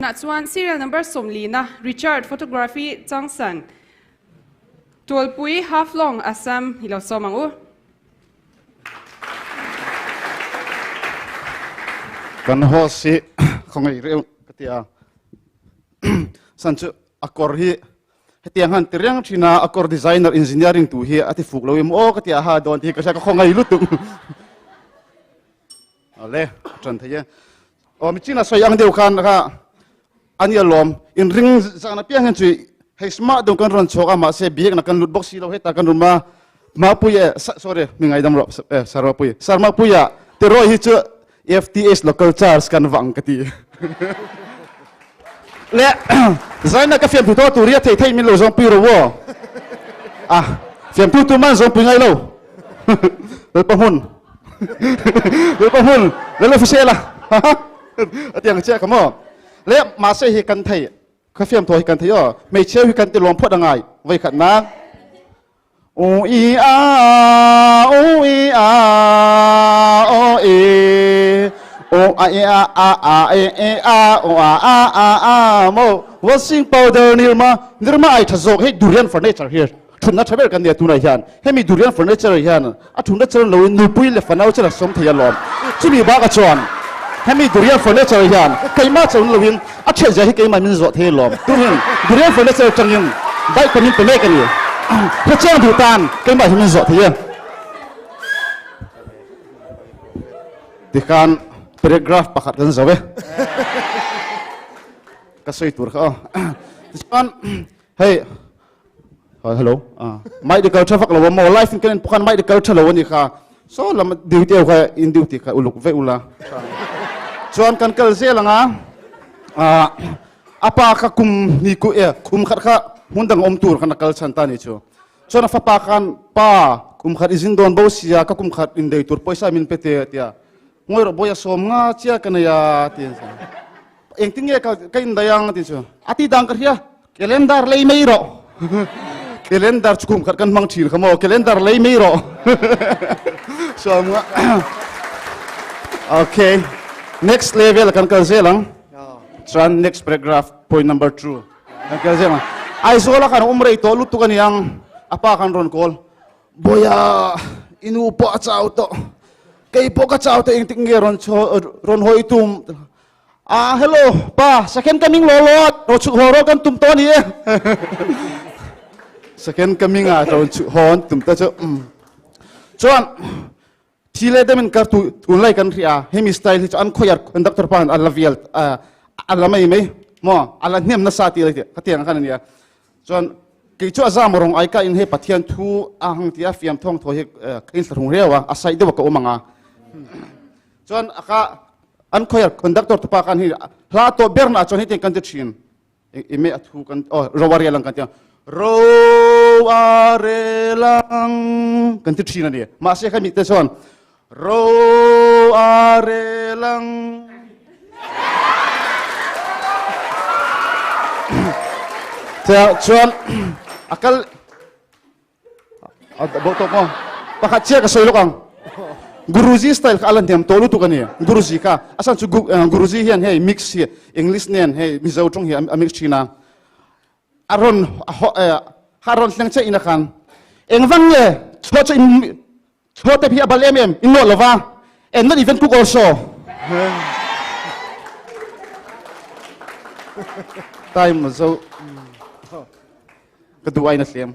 Tunah chuan serial number 40na Richard Photography Changsan Tualpui Haflong Assam hi lo sawm ang u. Kan host hi khawngaih reuh ka ti a. San chu a kawr hi hetiang han ti reng thin a, a kawr designer engineering tu hi a ti fuk lo em aw ka ti a ha dawn tih hi ka hria ka khawngaih lutuk. Ale tan thei e. Aw mi china sawi ang deuh khan kha ani alawm in ring zan apiang hian chui hei smart deuh kan rawn chhuak a mahse biak na kan lut bawk si lo heta kan rum a mapui e sorry mi ngaidam rawh e sarmapui sarmapuia te rawi hi chu FTS local charge kan vang ka ti le zaina ka fiam thu to turia thei thei min lo zawng pui ro wo a fiam thu tu man zawng pui ngai lo lalpa hmun lalpa hmun lal official a atiang che ka mo le ma se hi kan thei ka fiam tho hi kan thei o hmeichhia hi kan ti lawm phawt angai vai khat na U i a u i a o e o a e a a a e e a o a a a a mo washing powder nirma nirma ai tha zawk hei durian furniture hi thunna tha ber kan nia tunah hian hemi durian furniture hian a thunna chuan lo in nupui leh fanau chuan a sawm thei alawm chumi bak a chuan hemi durian furniture hian keimah chuan lo in a thian zia hi keimah min zawh thei alawm tuhin durian furniture atangin bike ka min pe mek ani hetiang duh tan keimah hi min zawh thei e tikhan paragraph pakhat kan zo e ka sawi tur kha aw tichuan hei hello medical tha vak lo mo life in kan in pukhan medical tha lo ani kha so lam duty kha in duty kha uluk ve ula chuan kan kal zel anga apa kha kum ni ku e khum khat kha hmun dang om tur khan kal chan ta ni chu chuan a fapa khan pa kum khat izin don bo sia ka kum khat in dei tur poisa min pe te tia ngoi ro boya som nga chia kanaya ti engtin nge ka ka in dayang ti chu ati dang ka hria Calendar lei mai rawh. Calendar chu kum khat kan hmang thin kha maw. Calendar lei mai rawh. So okay. Next level kan kal zel ang. Chuan next paragraph point number 2. Kan kal zel ang. Aizawl a kan um rei tawh lutuk ani ang. Apa kan rawn call. Boya inu pawh a chau tawh. Kei pawh ka chau tawh engtik nge rawn rawn hawi tum. Ah, hello, pa, second coming lo lo, ro chuk ho ro kan tum to ni e. Second coming a ro chuk hon tum ta chu. Chuan thi le demin kar tu tun lai kan ria hemi style hi chu an khoyar conductor pa an la vial ala mai mai mo ala hnem na sa ti lai ka tiang khan ania chuan kei chu azam rong ai ka in he pathian thu a hang ti a fiam thong tho hi in thlung rewa a sai dewa ka umanga chuan aka an khoyar conductor tupa kan hi hla to ber na chuan hi kan ti thin ime a thu kan oh rowarelang kan ti rowarelang kan ti thin ani mahse kha mi te chuan rowarelang chuan akal bo to mo pakhat chia ka soi lok ang guruji style kha alan thiam to lutuk ani guruji kha asan chu guruji hian hei mix hi english nen hei mizo tong hi a mix thina aron ha ron hleng che ina khan engwang nge chho che in chho te phi abal em em in lo lova and not even cook also time zo ka duh ai na hlem.